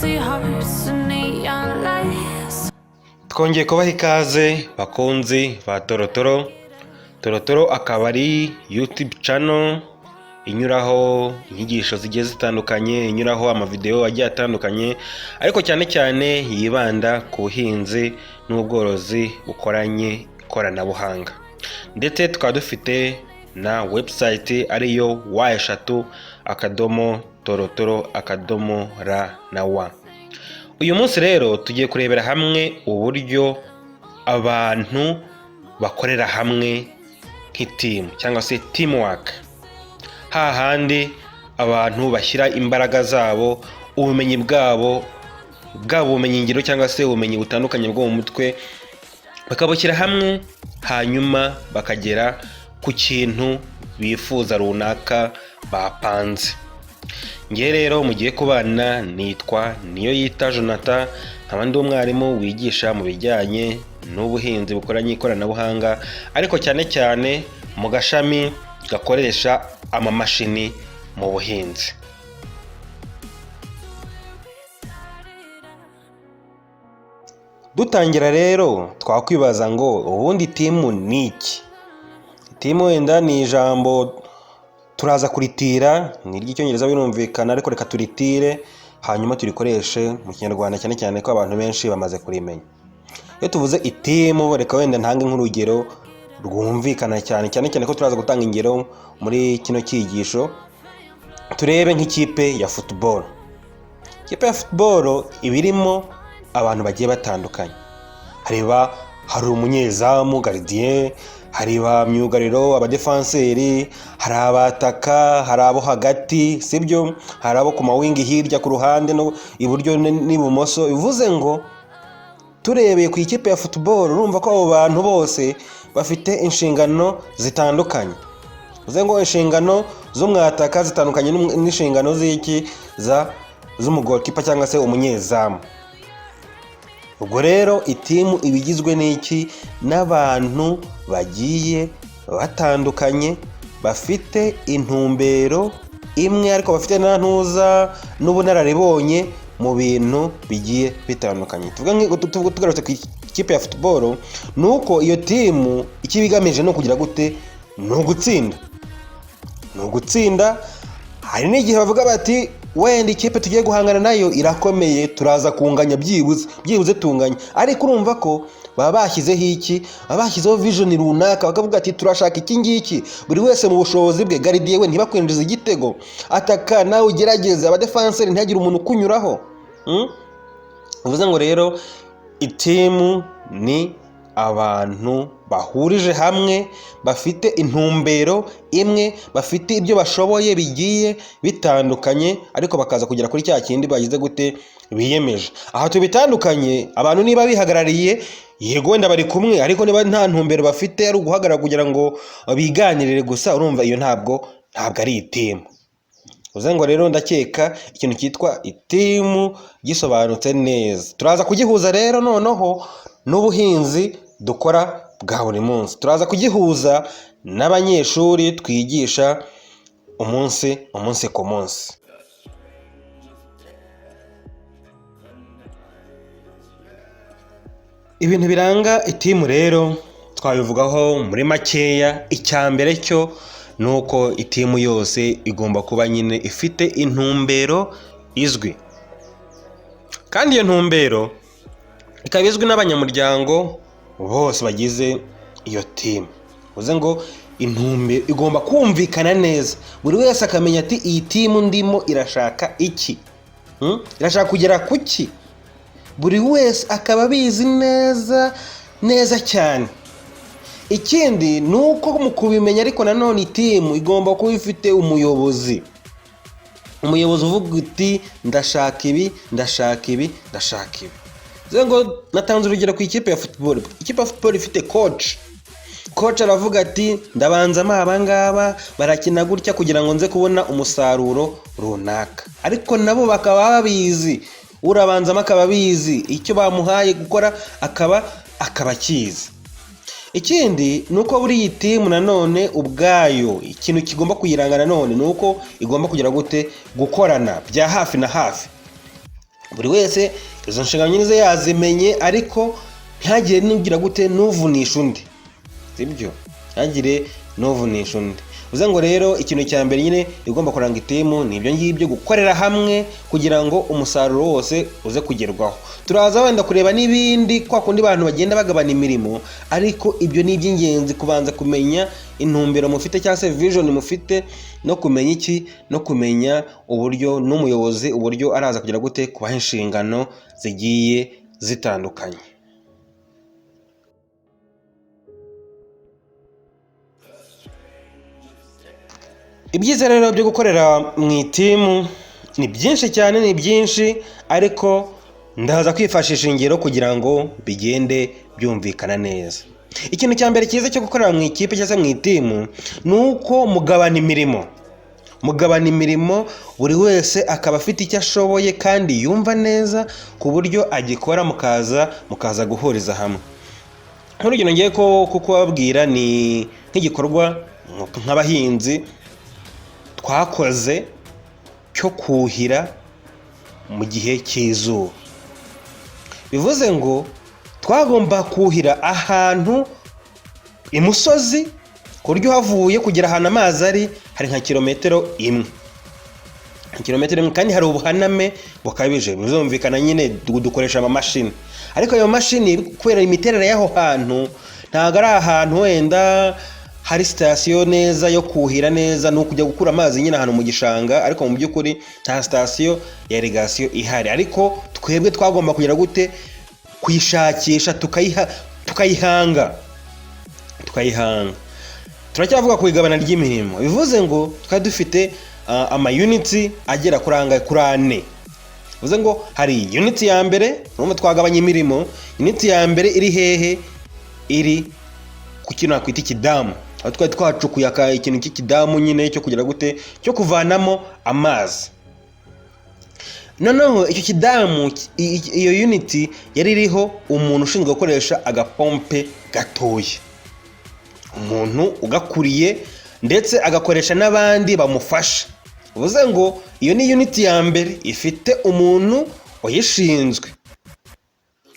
Crazy hearts and neon lights. Twongeye kubaha ikaze, bakunzi ba Torotoro. Torotoro akaba ari YouTube channel inyuraho inyigisho zigiye zitandukanye, inyuraho amavidewo agiye atandukanye, ariko cyane cyane yibanda ku buhinzi n'ubworozi bukoranye ikoranabuhanga. Ndetse tukaba dufite na website, ariyo www.torotoro.rw. Uyu munsi rero tugiye kurebera hamwe uburyo abantu bakorera hamwe nk'iteam, cyangwa se teamwork, hahandi abantu bashyira imbaraga zabo, ubumenyi bwabo, bwaba ubumenyingiro cyangwa se ubumenyi butandukanye bwo mu mutwe, bakabushyira hamwe, hanyuma bakagera ku kintu bifuza runaka bapanze. Ngewe rero mugiye kubana nitwa Niyo Yita Jonathan, nkaba ndi umwarimu wigisha mu bijyanye n'ubuhinzi bukoranye ikoranabuhanga, ariko cyane cyane mu gashami gakoresha amamashini mu buhinzi. Dutangira rero, twakwibaza ngo ubundi team ni iki? Team wenda ni ijambo turaza kuritira, ni iry'Icyongereza birumvikana, ariko reka turitire hanyuma turikoreshe mu Kinyarwanda, cyane cyane ko abantu benshi bamaze kurimenya. Iyo tuvuze iteam, reka wenda ntange nk'urugero rwumvikana cyane, cyane cyane ko turaza gutanga ingero muri kino cyigisho. Turebe nk'ikipe ya football. Ikipe ya football iba irimo abantu bagiye batandukanye. Hari umunyezamu, gardien, hari ba myugariro, abadefanseri, hari abataka, hari abo hagati, sibyo? Hari abo ku mawingi hirya ku ruhande no iburyo n'ibumoso. Bivuze ngo turebeye ku ikipe ya football, urumva ko abo bantu bose bafite inshingano zitandukanye. Bivuze ngo inshingano z'umwataka zitandukanye n'inshingano z'iki, z'umugolikipa cyangwa se umunyezamu. Ubwo rero iteam iba igizwe n'iki? N'abantu bagiye batandukanye bafite intumbero imwe, ariko bafite na ntuza n'ubunararibonye mu bintu bigiye bitandukanye. Tuvuge tugarutse ku ikipe ya football, ni uko iyo team icyo iba igamije ni ukugira gute? Ni ugutsinda, ni ugutsinda. Hari n'igihe bavuga bati wenda ikipe tugiye guhangana nayo irakomeye, turaza kunganya, byibuze byibuze tunganya. Ariko urumva ko baba bashyizeho iki? Baba bashyizeho vision runaka, bakavuga ati turashaka iki ngiki, buri wese mu bushobozi bwe. Gardien we ntibakwinjiza igitego, ataka nawe ugerageze, abadefanseri ntihagire umuntu ukunyuraho. Bivuze ngo rero iteam ni abantu bahurije hamwe, bafite intumbero imwe, bafite ibyo bashoboye bigiye bitandukanye, ariko bakaza kugera kuri cya kindi bagize gute? Biyemeje. Aha tubitandukanye, abantu niba bihagarariye, yego wenda bari kumwe, ariko niba nta ntumbero bafite, ari uguhagarara kugira ngo biganirire gusa, urumva iyo ntabwo ari iteam. Bivuze ngo rero ndakeka ikintu cyitwa iteam gisobanutse neza. Turaza kugihuza rero noneho n'ubuhinzi dukora bwa buri munsi, turaza kugihuza n'abanyeshuri twigisha umunsi ku munsi. Ibintu biranga iteam rero twabivugaho muri makeya. Icya mbere cyo ni uko iteam yose igomba kuba nyine ifite intumbero izwi, kandi iyo ntumbero ikaba izwi n'abanyamuryango bose bagize iyo team. Bivuze ngo intumbero igomba kumvikana neza, buri wese akamenya ati iyi team ndimo irashaka iki? Irashaka kugera ku ki? Buri wese akaba abizi neza neza cyane. Ikindi ni uko mu kubimenya, ariko nanone iteam igomba kuba ifite umuyobozi, umuyobozi uvuga uti ndashaka ibi, ndashaka ibi, ndashaka ibi. Bivuze ngo natanze urugero ku ikipe ya football. Ikipe ya football ifite coach. Coach aravuga ati ndabanzamo aba ngaba barakina gutya kugira ngo nze kubona umusaruro runaka, ariko nabo bakaba babizi, urabanzamo akaba abizi icyo bamuhaye gukora, akaba akizi. Ikindi ni uko buri iyi team nanone ubwayo, ikintu kigomba kuyiranga nanone ni uko igomba kugira gute? Gukorana bya hafi na hafi. Buri wese izo nshingano nyine ze yazimenye, ariko ntihagire n'ugira gute, n'uvunisha undi, sibyo? Ntihagire n'uvunisha undi. Bivuze ngo rero ikintu cya mbere nyine igomba kuranga iteam ni ibyo ngibyo, gukorera hamwe kugira ngo umusaruro wose uze kugerwaho. Turaza wenda kureba n'ibindi, kwa kundi abantu bagenda bagabana imirimo, ariko ibyo ni iby'ingenzi, kubanza kumenya intumbero mufite cyangwa se vision mufite, no kumenya iki, no kumenya uburyo n'umuyobozi uburyo araza kugira gute, kubaha inshingano zigiye zitandukanye. Ibyiza rero byo gukorera mu iteam ni byinshi cyane, ni byinshi, ariko ndaza kwifashisha ingero kugira ngo bigende byumvikana neza. Ikintu cya mbere cyiza cyo gukorera mu ikipe cyangwa se mu iteam ni uko mugabana imirimo. Mugabana imirimo, buri wese akaba afite icyo ashoboye kandi yumva neza ku buryo agikora, mukaza guhuriza hamwe. Nk'urugero ngiye ko kubabwira ni nk'igikorwa nk'abahinzi twakoze cyo kuhira mu gihe cy'izuba. Bivuze ngo twagomba kuhira ahantu imusozi, ku buryo uhavuye kugera ahantu amazi ari hari nka kilometero imwe. Kilometero imwe, kandi hari ubuhaname bukabije. Bizumvikana nyine dukoresha amamashini, ariko ayo mashini kubera imiterere y'aho hantu ntabwo ari ahantu wenda hari sitasiyo neza yo kuhira neza, ni ukujya gukura amazi nyine ahantu mu gishanga, ariko mu by'ukuri nta sitasiyo ya irrigation ihari. Ariko twebwe twagomba kugira gute, kuyishakisha, tukayihanga, tukayihanga. Turacyavuga ku igabana ry'imirimo. Bivuze ngo twari dufite amaunits agera kuri angahe? Kuri ane. Bivuze ngo hari unit ya mbere, urumva twagabanya imirimo. Unit ya mbere iri hehe? Iri ku kintu nakwita ikidamu, aho twari twacukuye ikintu cy'ikidamu nyine cyo kugira gute, cyo kuvanamo amazi. Noneho icyo kidamu, iyo unit yari iriho umuntu ushinzwe gukoresha agapompe gatoya, umuntu ugakuriye ndetse agakoresha n'abandi bamufasha. Bivuze ngo iyo ni unit ya mbere ifite umuntu uyishinzwe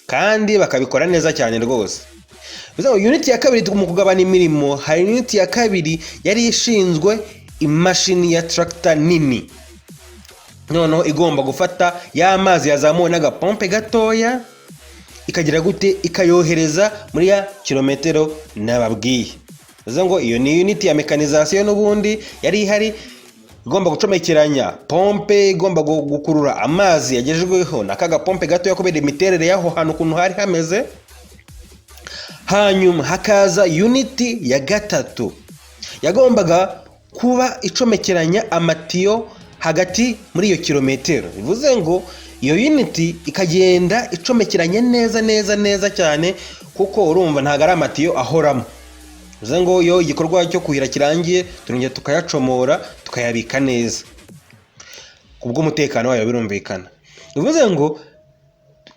kandi bakabikora neza cyane rwose. Bivuze ngo unit ya kabiri, mu kugabana imirimo, hari unit ya kabiri yari ishinzwe imashini ya tractor nini, noneho igomba gufata ya mazi yazamuwe n'agapompe gatoya, ikagira gute, ikayohereza muri ya kilometero nababwiye. Bivuze ngo iyo ni unit ya mécanisation n'ubundi yari ihari, igomba gucomekeranya pompe, igomba gukurura amazi yagejejweho na ka gapompe gatoya kubera imiterere y'aho hantu ukuntu hari hameze. Hanyuma hakaza unit ya gatatu yagombaga kuba icomekeranya amatiyo hagati muri iyo kilometero. Bivuze ngo iyo unit ikagenda icomekeranye neza neza neza cyane, kuko urumva ntabwo ari amatiyo ahoramo. Bivuze ngo iyo igikorwa cyo kuhira kirangiye, turongera tukayacomora, tukayabika neza kubw'umutekano wayo, birumvikana. Bivuze ngo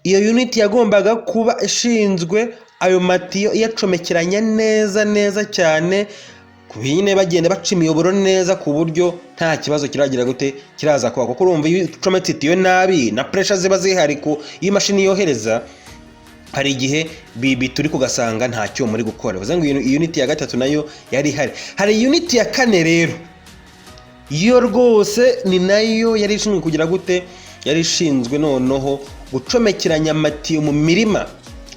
iyo unit yagombaga kuba ishinzwe ayo matiyo, iyacomekeranya neza neza cyane, nyine bagenda baca imiyoboro neza ku buryo nta kibazo kiragira gute, kiraza kuba, kuko urumva iyo ucometse itiyo nabi na pressure ziba zihari ku iyo imashini yohereza, hari igihe bituri kugasanga nta cyo muri gukora. Bivuze ngo iyo unit ya gatatu nayo yari ihari. Hari unit ya kane rero, yo rwose ni nayo yari ishinzwe kugira gute, yari ishinzwe noneho gucomekeranya amatiyo mu mirima,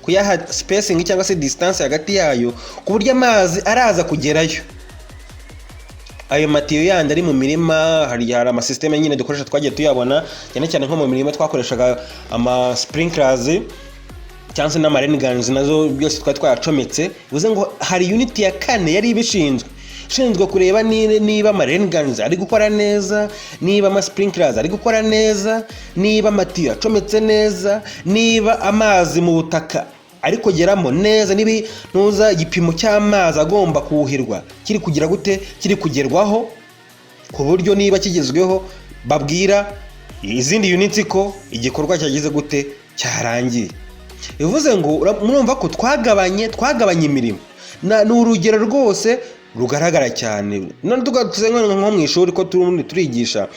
kuyaha spacing cyangwa se distance hagati yayo, ku buryo amazi araza kugerayo. Ayo matiyo yandi ari mu mirima, hari amasisiteme nyine dukoresha, twagiye tuyabona cyane cyane nko mu mirima twakoreshaga ama sprinklers cyangwa se n'ama rain guns, nazo byose twari twayacometse. Bivuze ngo hari unit ya kane yari ibishinzwe, ishinzwe kureba niba ama rain guns ari gukora neza, niba ama sprinklers ari gukora neza, niba amatiyo acometse neza, niba amazi mu butaka ari kugeramo neza, niba ntuza igipimo cy'amazi agomba kuhirwa kiri kugira gute, kiri kugerwaho, ku buryo niba kigezweho babwira izindi units ko igikorwa cyagize gute, cyarangiye. Bivuze ngo murumva ko twagabanye imirimo. Ni urugero rwose rugaragara cyane. None tugarutse nko mu ishuri ko turigisha,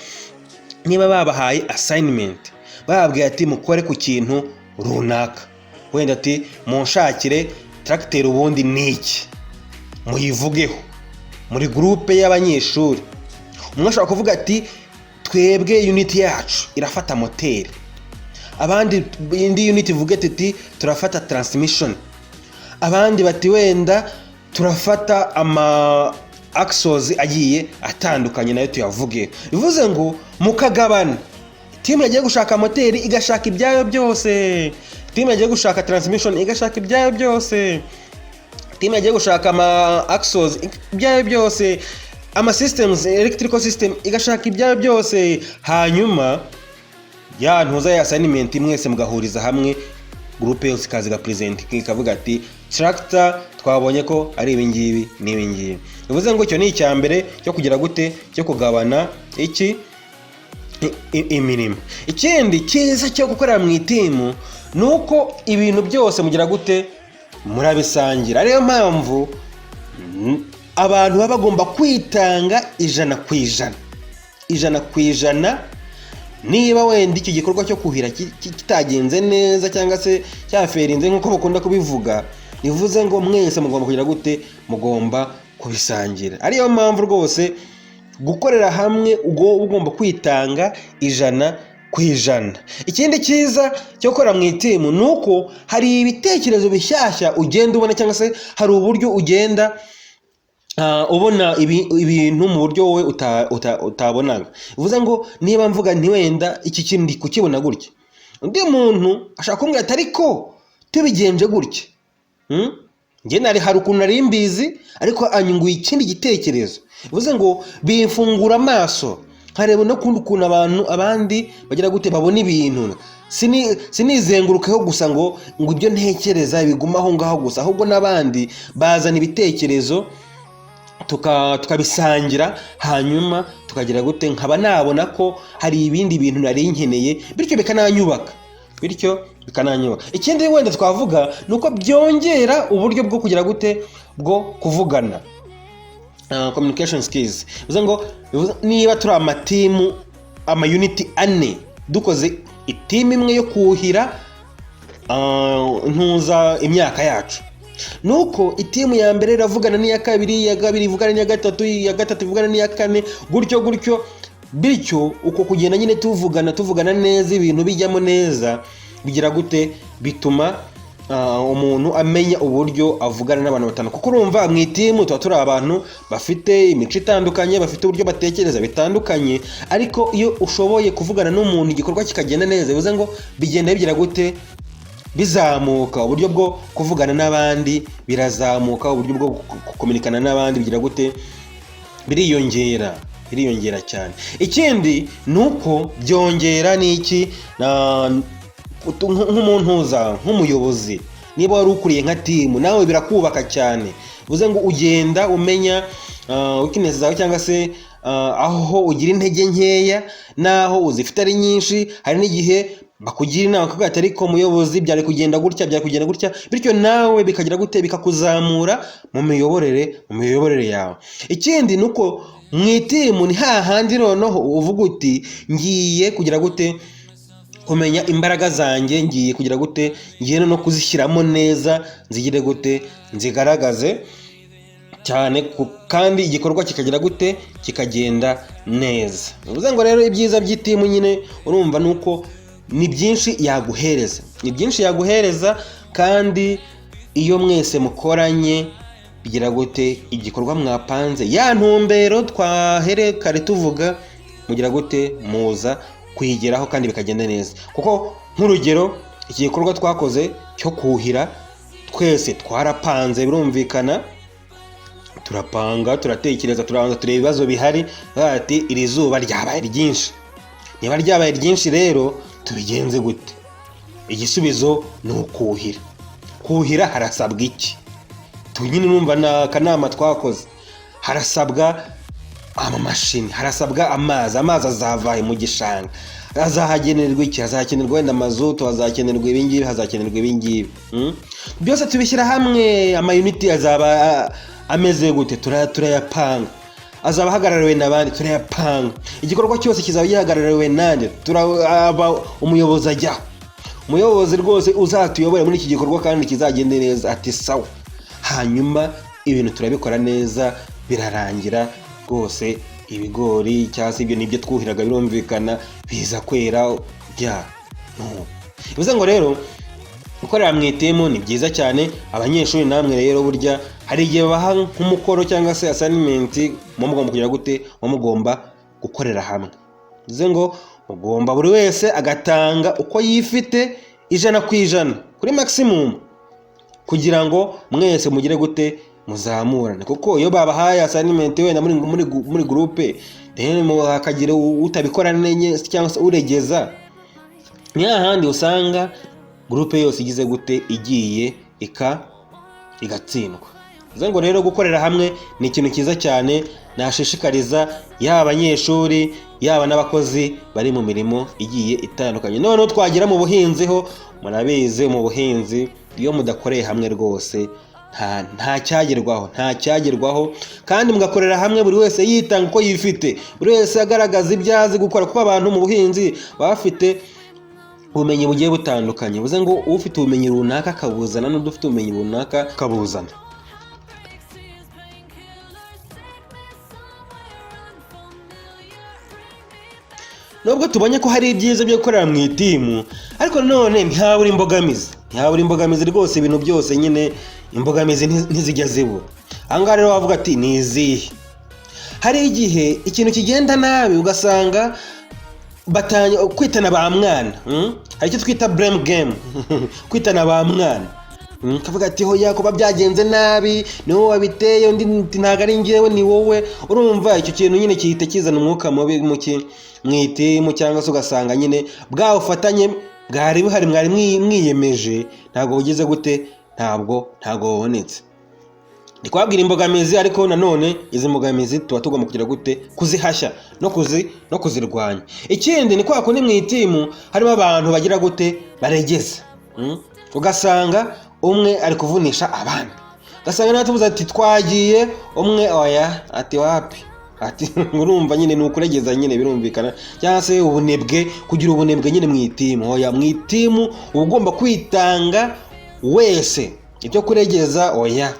niba babahaye assignment Bababwiye ati: "Mukore ku kintu runaka." Wenda ati: "Munshakire tracteur ubundi ni iki, muyivugeho." Muri groupe y'abanyeshuri, umwe ashobora kuvuga ati: "Twebwe unit yacu irafata moteri." Abandi, indi unit ivuge ati: "Turafata transmission." Abandi bati: "Wenda turafata ama axles agiye atandukanye, nayo tuyavuge." Bivuze ngo mukagabana. Team yagiye gushaka moteri igashaka ibyayo byose, team yagiye gushaka transmission igashaka ibyayo byose, team yagiye gushaka ama axles ibyayo byose, ama systems, electrical system igashaka ibyayo byose. Hanyuma ya ntuza ya assignment mwese mugahuriza hamwe, groupe yose ikaza igapresent, ikavuga ati: "Tractor twabonye ko ari ibingibi n'ibingibi." Bivuze ngo icyo ni icya mbere cyo kugira gute? Cyo kugabana iki? Imirimo. Ikindi cyiza cyo gukorera mu iteam ni uko ibintu byose mugira gute? Murabisangira. Ariyo mpamvu abantu baba bagomba kwitanga 100%, 100%. Niba wenda icyo gikorwa cyo kuhira kitagenze neza cyangwa se cyafailinze nk'uko bakunda kubivuga, bivuze ngo mwese mugomba kugira gute? Mugomba kubisangira. Ariyo mpamvu rwose gukorera hamwe ubwo ugomba kwitanga 100%. Ikindi cyiza cyo gukorera mu iteam ni uko hari ibitekerezo bishyashya ugenda ubona, cyangwa se hari uburyo ugenda ubona ibintu mu buryo wowe utabonaga. Bivuze ngo niba mvuga nti: "Wenda iki kintu ndi kukibona gutya," undi muntu ashaka kumbwira ati: "Ariko tubigenje gutya." Njye nari hari ukuntu nari mbizi, ariko anyunguye ikindi gitekerezo. Bivuze ngo bimfungura amaso, nkareba no kundi ukuntu abantu abandi bagira gute? Babona ibintu. Sinizengurukeho gusa ngo ibyo ntekereza bigume aho ngaho gusa, ahubwo n'abandi bazana ibitekerezo tukabisangira, hanyuma tukagira gute? Nkaba nabona ko hari ibindi bintu nari nkeneye, bityo bikananyubaka. Ikindi wenda twavuga ni uko byongera uburyo bwo kugira gute? Bwo kuvugana, communication skills. Bivuze ngo niba turi amateam, amaunit ane, dukoze iteam imwe yo kuhira ntuza imyaka yacu, nuko iteam ya mbere iravugana n'iya kabiri, iya kabiri ivugana n'iya gatatu, iya gatatu ivugana n'iya kane, gutyo gutyo. Bityo uko kugenda nyine tuvugana, tuvugana neza, ibintu bijyamo neza, bigira gute? Bituma umuntu amenya uburyo avugana n'abantu batanu, kuko urumva mu iteam tuba turi abantu bafite imico itandukanye, bafite uburyo batekereza bitandukanye. Ariko iyo ushoboye kuvugana n'umuntu, igikorwa kikagenda neza, bivuze ngo bigenda bigira gute? Bizamuka. Uburyo bwo kuvugana n'abandi birazamuka, uburyo bwo gukominikana n'abandi bigira gute? Biriyongera, biriyongera cyane. Ikindi ni uko byongera n'iki? Nk'umuntu uza nk'umuyobozi, niba wari ukuriye nka team, nawe birakubaka cyane. Bivuze ngo ugenda umenya weakness zawe, cyangwa se aho ugira intege nkeya n'aho uzifite ari nyinshi. Hari n'igihe bakugira inama bakavuga ati: "Ariko muyobozi, byari kugenda gutya, byari kugenda gutya." Bityo nawe bikagira gute? Bikakuzamura mu miyoborere yawe. Ikindi ni uko mu iteam ni hahandi noneho uvuga uti: "Ngiye kugira gute? Kumenya imbaraga zanjye. Ngiye kugira gute? Ngiye no kuzishyiramo neza, nzigire gute? Nzigaragaze cyane." Kandi igikorwa kikagira gute? Kikagenda neza. Bivuze ngo rero ibyiza by'iteam nyine urumva ni uko ni byinshi yaguhereza, ni byinshi yaguhereza. Kandi iyo mwese mukoranye, bigira gute? Igikorwa mwapanze, ya ntumbero twahere kare tuvuga, mugira gute? Muza kuyigeraho kandi bikagenda neza. Kuko nk'urugero iki gikorwa twakoze cyo kuhira, twese twarapanze, birumvikana, turapanga, turatekereza, turabanza tureba ibibazo bihari. Ati: "Iri zuba ryabaye ryinshi. Niba ryabaye ryinshi rero, tubigenze gute?" Igisubizo ni ukuhira. Kuhira harasabwa iki? Nyine numva ni akanama twakoze. Harasabwa amamashini, harasabwa amazi. Amazi azava mu gishanga, hazahagenerwa iki? Hazakenerwa wenda mazutu, hazakenerwa ibingibi, hazakenerwa ibingibi. Byose tubishyira hamwe. Amaunit azaba ameze gute? Turayapanga. azaba ahagarariwe n'abandi, turayapanga. Igikorwa cyose kizaba gihagarariwe nande? Turaba umuyobozi ajyaho, umuyobozi rwose uzatuyobore muri iki gikorwa kandi kizagende neza, ati sawa. Hanyuma ibintu turabikora neza, birarangira rwose. Ibigori cyangwa se ibyo nibyo twuhiraga, birumvikana, biza kwera bya no. Bivuze ngo rero gukorera mu iteam ni byiza cyane. Abanyeshuri namwe rero, burya hari igihe babaha nk'umukoro cyangwa se assignment, muba mugomba kugira gute? Muba mugomba gukorera hamwe. Bivuze ngo mugomba buri wese agatanga uko yifite 100% kuri maximum, kugira ngo mwese mugire gute? Muzamurane. Kuko iyo babahaye assignment wenda muri groupe, then hakagira utabikora neza cyangwa se uregeza, ni hahandi usanga groupe yose igize gute? Igiye igatsindwa. Bivuze ngo rero gukorera hamwe ni ikintu cyiza cyane nashishikariza yaba abanyeshuri, yaba n'abakozi bari mu mirimo igiye itandukanye. Noneho twagera mu buhinzi ho, murabizi, mu buhinzi iyo mudakoreye hamwe rwose nta cyagerwaho, nta cyagerwaho. Kandi mugakorera hamwe, buri wese yitanga uko yifite, buri wese agaragaza ibyo azi gukora, kuko abantu mu buhinzi baba bafite ubumenyi bugiye butandukanye. Bivuze ngo ufite ubumenyi runaka akabuzana, n'undi ufite ubumenyi runaka akabuzana. Tears, painkillers, take me somewhere unfamiliar. Bring me Nubwo tubonye ko hari ibyiza byo gukorera mu iteam, ariko nanone ntihabura imbogamizi, ntihabura imbogamizi rwose. Ibintu byose nyine imbogamizi ntizijya zibura. Aha ngaha rero wavuga ati ni izihe? Hari igihe ikintu kigenda nabi, ugasanga batanya kwitana ba mwana, Hari icyo twita blame game, kwitana ba mwana. Kavuga ati hoya, kuba byagenze nabi ni wowe wabiteye, undi ati ntabwo ari njyewe, ni wowe. Urumva icyo kintu nyine gihita kizana umwuka mubi mu iteam, cyangwa se ugasanga nyine bwa bufatanye bwari buhari mwari mwiyemeje ntabwo bugeze gute? Ntabwo bubonetse. Ndi kubabwira imbogamizi, ariko nanone izi mbogamizi tuba tugomba kugira gute? Kuzihashya no kuzirwanya. Ikindi ni kwa kundi mu iteam harimo abantu bagira gute? Baregeza. Ugasanga umwe ari kuvunisha abandi, ugasanga natwe tuvuze ati twagiye, umwe oya, ati wapi, ati urumva nyine ni ukuregeza nyine, birumvikana, cyangwa se ubunebwe, kugira ubunebwe nyine mu iteam. Oya, mu iteam uba ugomba kwitanga wese. Ibyo kuregeza oya,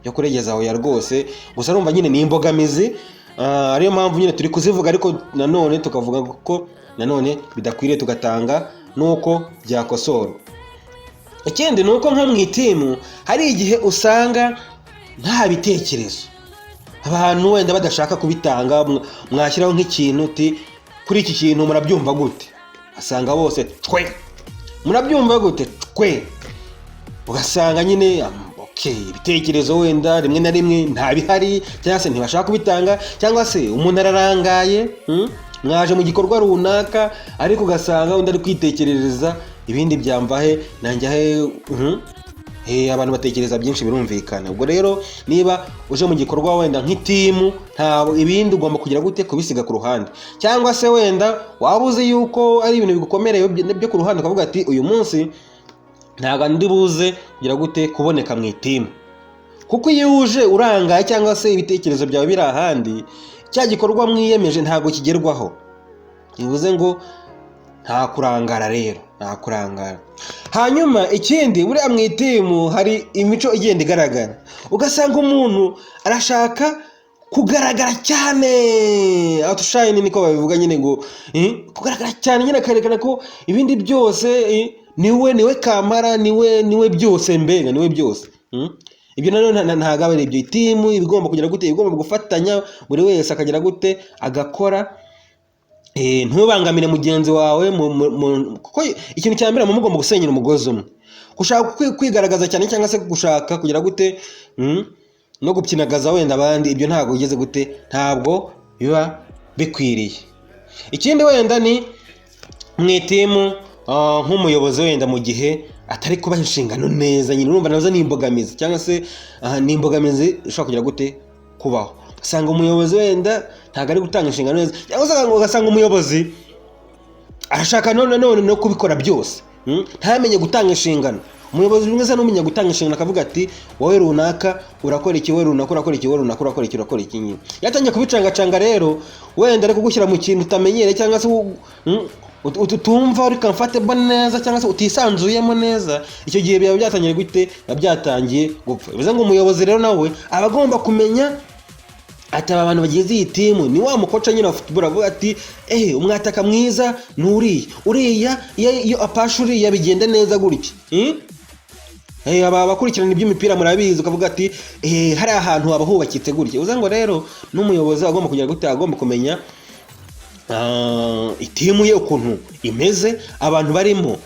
byo kuregeza oya rwose. Gusa urumva nyine ni imbogamizi, ariyo mpamvu nyine turi kuzivuga, ariko nanone tukavuga ko nanone bidakwiriye, tugatanga n'uko byakosorwa. Ikindi ni uko nko mu iteam hari igihe usanga nta bitekerezo, abantu wenda badashaka kubitanga. Mwashyiraho nk'ikintu uti kuri iki kintu murabyumva gute? Asanga bose twe murabyumva gute twe, ugasanga nyine okay, ibitekerezo wenda rimwe na rimwe nta bihari, cyangwa se ntibashaka kubitanga, cyangwa se umuntu ararangaye, Mwaje mu gikorwa runaka, ariko ugasanga undi ari kwitekerereza ibindi, byamva he nanjye he, Abantu batekereza byinshi, birumvikana. Ubwo rero niba uje mu gikorwa wenda nk'iteam, ntabwo ibindi ugomba kugira gute? Kubisiga ku ruhande. Cyangwa se wenda waba uzi yuko ari ibintu bigukomereye byo ku ruhande, ukavuga ati uyu munsi ntabwo ndi buze kugira gute? Kuboneka mu iteam. Kuko iyo uje urangaye cyangwa se ibitekerezo byawe biri ahandi, cya gikorwa mwiyemeje ntabwo kigerwaho. Bivuze ngo nta kurangara rero, nta kurangara. Hanyuma ikindi, buriya mu iteam hari imico igenda igaragara, ugasanga umuntu arashaka kugaragara cyane, outshine niko babivuga nyine, ngo kugaragara cyane nyine, akarekana ko ibindi byose niwe kamara, niwe byose, mbega niwe byose. Ibyo nanone ntabwo aba ari ibyo. Iteam iba igomba kugira gute? Igomba gufatanya, buri wese akagira gute? Agakora. Ntubangamire mugenzi wawe, kuko ikintu cya mbere muba mugomba gusenyera umugozi umwe. Gushaka kwigaragaza cyane cyangwa se gushaka kugira gute, no gupyinagaza wenda abandi, ibyo ntabwo ugeze gute? Ntabwo biba bikwiriye. Ikindi wenda ni mu iteam, nk'umuyobozi wenda mu gihe atari kubaha inshingano neza nyine, urumva nazo ni imbogamizi, cyangwa se ni imbogamizi ishobora kugira gute? Kubaho. Usanga umuyobozi wenda ntabwo ari gutanga inshingano neza, cyangwa se ugasanga umuyobozi arashaka none no kubikora byose, Ntamenye gutanga inshingano. Umuyobozi mwiza ni umenya gutanga inshingano, akavuga ati wowe runaka urakora iki, wowe runaka urakora iki, wowe runaka urakora iki, urakora iki nyine. Yatangiye kubicangacanga rero, wenda ari kugushyira mu kintu utamenyereye, cyangwa se utumva uri comfortable neza, cyangwa se utisanzuyemo neza, icyo gihe biba byatangiye gute? Biba byatangiye gupfa. Bivuze ngo umuyobozi rero nawe aba agomba kumenya ati aba bantu bagize iyi team, ni wa mucoach nyine wa football avuga ati umwataka mwiza ni uriya, uriya iyo apashe uriya bigenda neza gutya. Aba bakurikirana iby'imipira murabizi, ukavuga ati hari ahantu haba hubakitse gutya. Uza ngo rero n'umuyobozi agomba kugira gute? Agomba kumenya iteam ye ukuntu imeze, abantu barimo,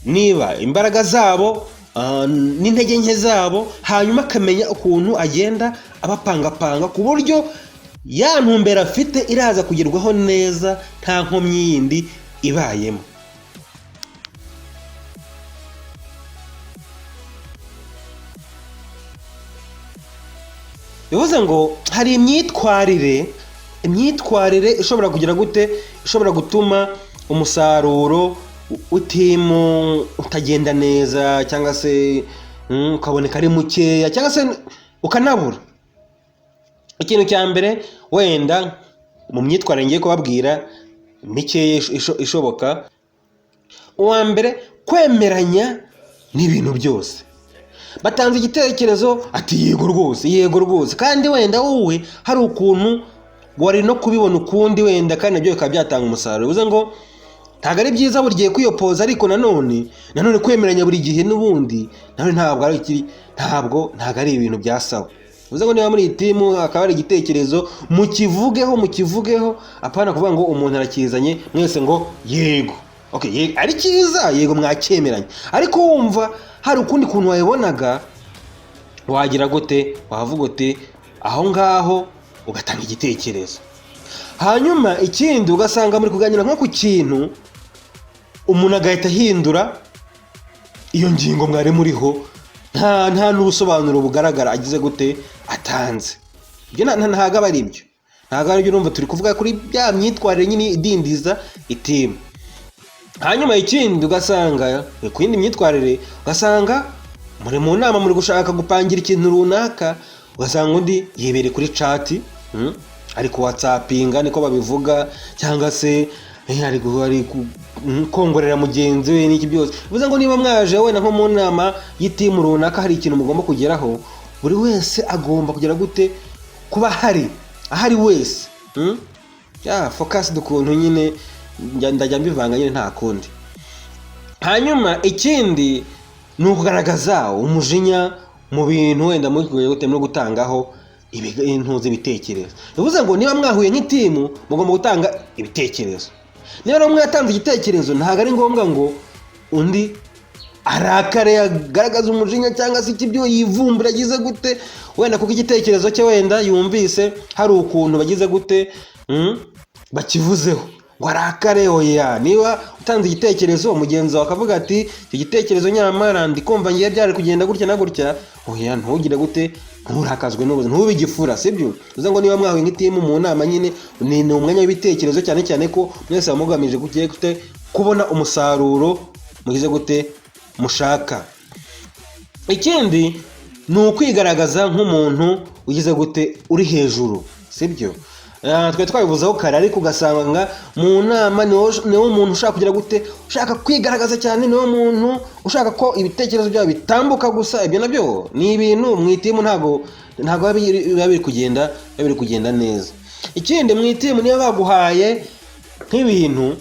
niba imbaraga zabo n'intege nke zabo, hanyuma akamenya ukuntu agenda abapangapanga ku buryo ya ntumbero afite iraza kugerwaho neza nta nkomyi yindi ibayemo. Bivuze ngo hari imyitwarire ishobora kugira gute? Ishobora gutuma umusaruro w'iteam utagenda neza, cyangwa se ukaboneka ari mukeya, cyangwa se ukanabura. Ikintu cya mbere wenda mu myitwarire ngiye kubabwira mikeya ishoboka, uwa mbere, kwemeranya n'ibintu byose. Batanze igitekerezo, ati yego rwose, yego rwose, kandi wenda wowe hari ukuntu wari no kubibona ukundi wenda, kandi nabyo bikaba byatanga umusaruro. Bivuze ngo ntabwo ari byiza buri gihe kwiyopoza, ariko nanone kwemeranya buri gihe n'ubundi nanone ntabwo ari ikiri, ntabwo ari ibintu bya sawa. Bivuze ngo niba muri iyi team hakaba hari igitekerezo, mukivugeho, mukivugeho, apana kuvuga ngo umuntu arakizanye mwese ngo yego. Okay, yego ari cyiza, yego mwacyemeranya, ariko wumva hari ukundi kuntu wabibonaga, wagira gute? Wavuga uti aho ngaho, ugatanga igitekerezo. Hanyuma ikindi, ugasanga muri kuganira nko ku kintu, umuntu agahita ahindura iyo ngingo mwari muriho, nta n'ubusobanuro bugaragara agize gute atanze. Ibyo ntabwo aba ari byo, ntabwo ari byo. Urumva turi kuvuga kuri bya myitwarire nyine idindiza iteam. Hanyuma ikindi, ugasanga ku yindi myitwarire, ugasanga muri mu nama muri gushaka gupangira ikintu runaka, ugasanga undi yibereye kuri chat, ari ku whatsappinga niko babivuga, cyangwa se ari kongorera mugenzi we n'iki byose. Bivuze ngo niba mwaje wenda nko mu nama y'iteam runaka, hari ikintu mugomba kugeraho, buri wese agomba kugera gute? Kuba hari ahari wese, Ya focused ukuntu nyine ndajya mbivanga nyine, nta kundi. Hanyuma ikindi ni ukugaragaza umujinya mu bintu wenda muri kujya gute, no gutangaho ibintu z'ibitekerezo. Bivuze ngo niba mwahuye nk'iteam, mugomba gutanga ibitekerezo. Niba rero mwatanze igitekerezo, ntabwo ari ngombwa ngo undi arakare, agaragaza umujinya, cyangwa se ikibyo yivumbura agize gute, wenda kuko igitekerezo cye wenda yumvise hari ukuntu bagize gute, bakivuzeho, ngo arakare. Oya, niba utanze igitekerezo, mugenzi wawe akavuga ati icyo gitekerezo nyamara ndi kumva ngiye byari kugenda gutya na gutya, oya, ntugire gute? Nturakazwe n'ubuzima, ntube igifura, sibyo? Bivuze ngo niba mwahuye nk'iteam mu nama nyine, ni umwanya w'ibitekerezo, cyane cyane ko mwese muba mugamije kugiye gute? Kubona umusaruro mugize gute? Mushaka. Ikindi ni ukwigaragaza nk'umuntu ugize gute? Uri hejuru, sibyo? Twari twabivuzeho kare, ariko ugasanga mu nama niwo muntu ushaka kugira gute? Ushaka kwigaragaza cyane, niwo muntu ushaka ko ibitekerezo byabo bitambuka gusa. Ibyo nabyo ni ibintu mu iteam ntabwo biba biri kugenda neza. Ikindi, mu iteam niba baguhaye nk'ibintu,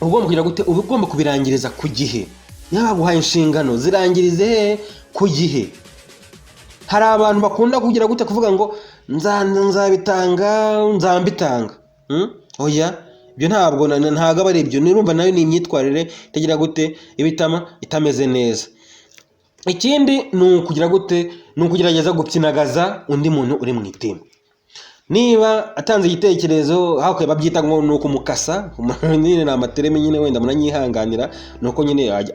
uba ugomba kugira gute? Uba ugomba kubirangiriza ku gihe. Niba baguhaye inshingano, zirangirize he? Ku gihe. Hari abantu bakunda kugira gute? Kuvuga ngo nzabitanga, nzambitanga. Oya, ibyo ntabwo aba ari ibyo. Nirumva nayo ni imyitwarire itagira gute? Ibitama itameze neza. Ikindi ni ukugira gute? Ni ukugerageza gupyinagaza undi muntu uri mu iteam. Niba atanze igitekerezo, hakurya babyita ngo ni ukumukasa nyine, ni amaterme nyine, wenda muranyihanganira, ni uko nyine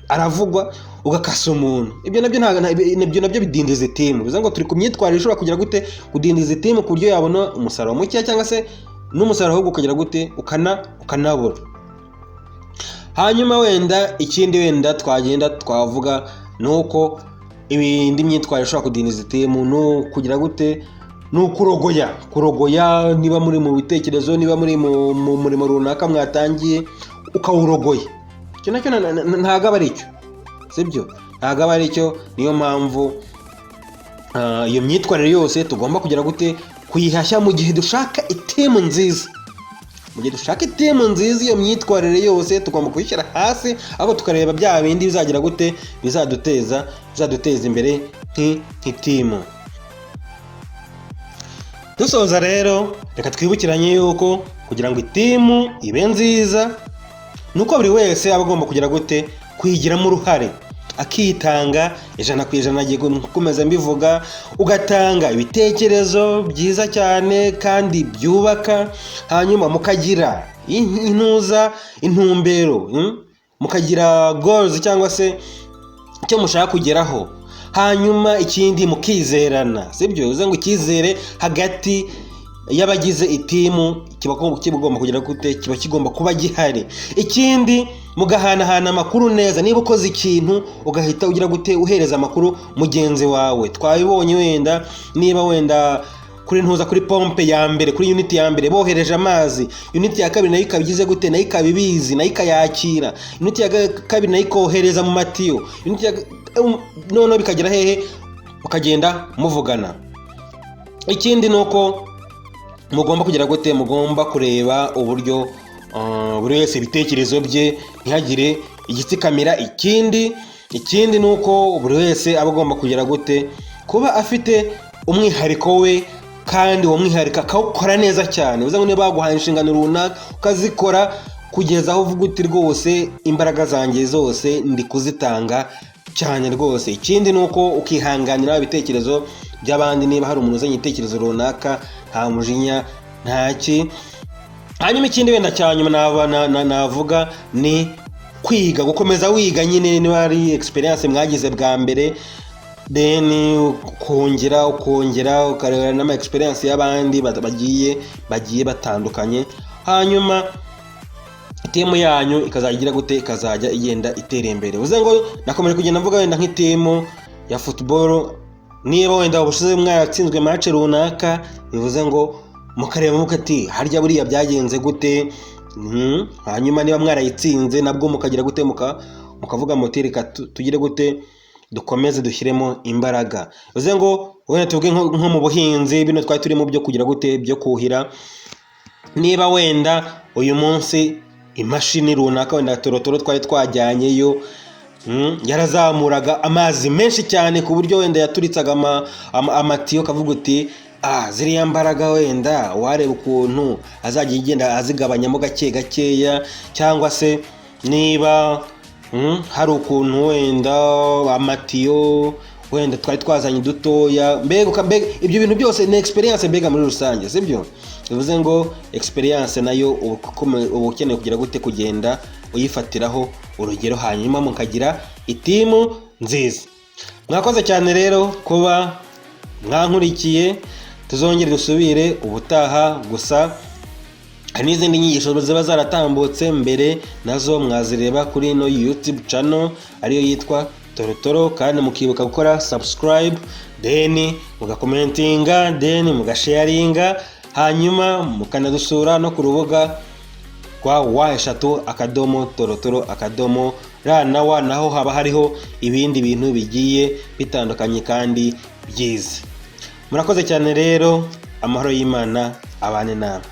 aravugwa, ugakasa umuntu. Ibyo nabyo ntabwo ibyo nabyo bidindiza iteam. Bivuze ngo turi ku myitwarire ishobora kugira gute? Kudindiza iteam ku buryo yabona umusaruro muke, cyangwa se n'umusaruro ahubwo ukagira gute? Ukanabura. Hanyuma wenda ikindi wenda twagenda twavuga ni uko indi myitwarire ishobora kudindiza iteam ni ukugira gute? Ni ukurogoya. Kurogoya, niba muri mu bitekerezo, niba muri mu murimo runaka mwatangiye, ukawurogoya, icyo nacyo ntabwo aba ari cyo, sibyo? Ntabwo aba ari cyo. Niyo mpamvu iyo myitwarire yose tugomba kugira gute? Kuyihashya mu gihe dushaka iteam nziza. Mu gihe dushaka iteam nziza, iyo myitwarire yose tugomba kuyishyira hasi, ahubwo tukareba bya bindi bizagira gute? Bizaduteza imbere nk'iteam. Dusoza rero, reka twibukiranye yuko kugira ngo iteam ibe nziza ni uko buri wese aba agomba kugira gute? Kuyigiramo uruhare, akitanga 100%. Agiye gukomeza mbivuga, ugatanga ibitekerezo byiza cyane kandi byubaka, hanyuma mukagira intuza, intumbero, Mukagira goals cyangwa se icyo mushaka kugeraho. Hanyuma ikindi, mukizerana, sibyo? Bivuze ngo icyizere hagati y'abagize iteam kiba kigomba kugira gute? Kiba kigomba kuba gihari. Ikindi, mugahanahana amakuru neza. Niba ukoze ikintu, ugahita ugira gute? Uhereza amakuru mugenzi wawe. Twabibonye wenda, niba wenda kuri ntuza, kuri pompe ya mbere, kuri unit ya mbere bohereje amazi, unit ya kabiri nayo ikaba igize gute? Nayo ikaba ibizi, nayo ikayakira. Unit ya kabiri nayo ikohereza mu matiyo, unit ya noneho bikagera hehe? Mukagenda muvugana. Ikindi ni uko mugomba kugira gute? Mugomba kureba uburyo buri wese ibitekerezo bye ntihagire igitsikamira ikindi. Ikindi ni uko buri wese aba agomba kugira gute? Kuba afite umwihariko we, kandi uwo mwihariko akawukora neza cyane. Bivuze ngo niba baguhaye inshingano runaka, ukazikora kugeza aho uvuga uti: "Rwose imbaraga zanjye zose ndi kuzitanga cyane rwose." Ikindi ni uko ukihanganira ibitekerezo by'abandi. Niba hari umuntu uzanye igitekerezo runaka, nta mujinya, ntaki. Hanyuma ikindi wenda cya nyuma navuga ni kwiga, gukomeza wiga nyine. Niba ari experience mwagize bwa mbere, then ukongera ukongera ukareba n'ama experience y'abandi bagiye batandukanye, hanyuma iteam yanyu ikazajya igira gute? Ikazajya igenda itera imbere. Bivuze ngo nakomeje kugenda mvuga wenda nk'iteam ya football, niba wenda ubushize mwaratsinzwe match runaka, bivuze ngo mukareba mukati: "Harya buriya byagenze gute?" Hanyuma niba mwarayitsinze nabwo mukagira gute? Mukavuga muti: "Reka tugire gute? Dukomeze dushyiremo imbaraga." Bivuze ngo wenda tuvuge nko mu buhinzi, bino twari turimo byo kugira gute? Byo kuhira. Niba wenda uyu munsi imashini runaka, wenda torotoro twari twajyanyeyo, yarazamuraga amazi menshi cyane ku buryo wenda yaturitsaga amatiyo, kavuga uti: "Ah, ziriya mbaraga wenda wareba ukuntu azajya igenda azigabanyamo gake gakeya." Cyangwa se niba hari ukuntu wenda amatiyo wenda twari twazanye dutoya, mbega ibyo bintu byose ni experience mbega muri rusange, sibyo? Bivuze ngo experience nayo uba ukeneye kugira gute? Kugenda uyifatiraho urugero, hanyuma mukagira iteam nziza. Mwakoze cyane rero kuba mwankurikiye. Tuzongere dusubire ubutaha. Gusa hari n'izindi nyigisho ziba zaratambutse mbere, nazo mwazireba kuri ino YouTube channel ariyo yitwa Torotoro, kandi mukibuka gukora subscribe, then mugacommentinga, then mugasharinga, hanyuma mukanadusura no ku rubuga rwa www.torotoro.rw. Naho haba hariho ibindi bintu bigiye bitandukanye kandi byiza. Murakoze cyane rero, amahoro y'Imana abane namwe.